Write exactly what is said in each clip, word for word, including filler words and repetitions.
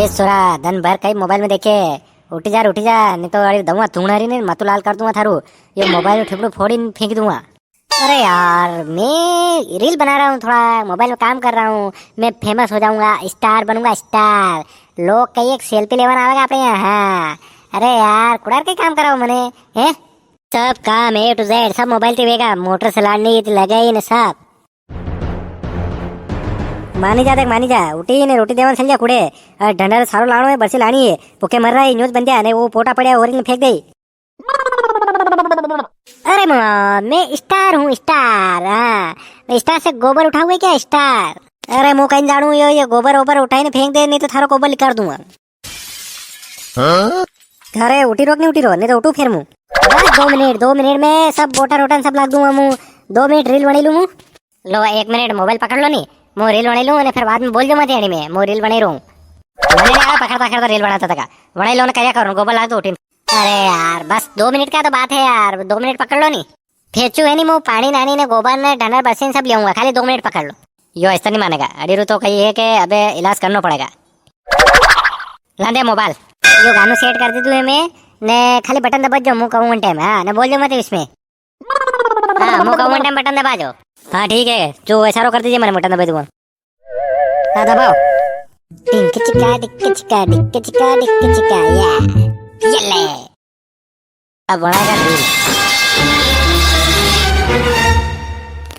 ए छोरा, दन भर कई मोबाइल में देखे, उठी जा रे, उठी जा, नी तो अरे दऊंगा थूणा री ने माथू लाल कर दूंगा थारू। यो मोबाइल में ठिपड़ू फोड़ी ने फेंक दूंगा। अरे यार, मैं रील बना रहा हूँ, थोड़ा मोबाइल में काम कर रहा हूँ, मैं फेमस हो जाऊंगा, स्टार बनूंगा, स्टार। लोग कई एक सेल्फी लेवन आवेगा अपने यहाँ। हाँ। अरे यार, कुड़ार के काम कराओ मने, हैं? सब काम A to Z, सब मोबाइल ते वेगा, मोटर चलानी, लगाई ने सब। मानी जा देख, मानी जा, उठी ने रोटी देवन चल जा कुड़े। अरे ढंडा रे सारो लाणो है, बरसी लाणी है, भूखे मर रहा है, न्यूज बन जा, ने वो पोटा पड़या और ने फेंक दे। अरे मामा, मैं स्टार हूँ, स्टार। हाँ, मैं स्टार से गोबर उठाऊंगा क्या, स्टार? अरे, मु कई जाणू, यो, ये गोबर ओबर उठाई ने फेंक दे, नी तो थारो गोबर निकाल दूंगा। हाँ? अरे, उठी रो कि नी उठी रो, नी तो उठू फेर मु। बस दो मिनट, दो मिनट में सब बोटा रोटा सब लाग दूंगा मु। दो मिनट रील बणई लूं मु। लो, एक मिनट मोबाइल पकड़ लो नी, मु रील बणई लूं ने फेर बाद में बोल जो मत यानी में, मु रील बणई रूं। नी, नी, आ पकड़ता, पकड़ता रील बणाता तका। बणई लो ने कर्या करो, गोबर लाग दो उठी। अरे यार, बस दो मिनट का तो बात है यार, दो मिनट पकड़ लो नी। फेचू है नी, मु पाणी नानी ने गोबर ने ढंडर बरसीन सब लेऊंगा, खाली दो मिनट पकड़ लो। यो ऐसा नी मानेगा, अड़ी रू तो कही है कि अबे इलाज करनो पड़ेगा। लांदे मोबाइल। यो गानू सेट कर दीधु है मैं, ने खाली बटन दबा जो, मु कहूँ उन टाइम, हाँ, ने बोल जो मत इसमें। हाँ, मु कहूँ उन टाइम बटन दबा जो। हाँ, ठीक है, जो ऐसा रो कर दीजिए, मैंने बटन दबा दूंगा। हाँ, दबाओ। डिंक चिका, डिंक चिका, डिंक चिका, डिंक चिका, या। ये ले। अब बड़ा कर दी।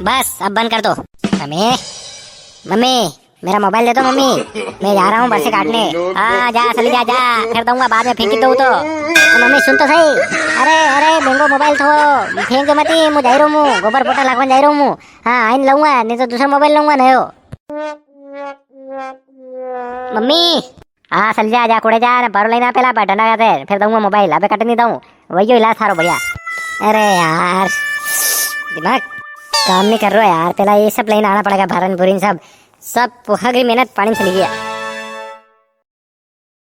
बस, अब बंद कर दो। मम्मी, मम्मी, मेरा मोबाइल दे दो मम्मी, मैं जा रहा हूँ बरसी काटने। हाँ, जा, चली जा, जा, फिर दूंगा बाद में, फेंकी दो तो। मम्मी, सुन तो सही। अरे, अरे, महंगो मोबाइल थो, फेंक दो मती, मु जाई रहो मु, गोबर पोटा लागवा जाई रहो मु। हाँ, आइन लूंगा, नी तो दूसरा मोबाइल लूंगा नयो। मम्मी। हाँ, चल जा, जा, कुड़े जा, ने बारो लेना पेला, बा डंडा खाते, फिर दूंगा मोबाइल, अबे कट नी दूं, वही इलाज थारो बढ़िया। अरे यार, दिमाग काम नी कर रहा यार, पेला ये सब लेना आना पड़ेगा, भरन भुरिन सब, सब हगरी मेहनत पाणी में चली गया।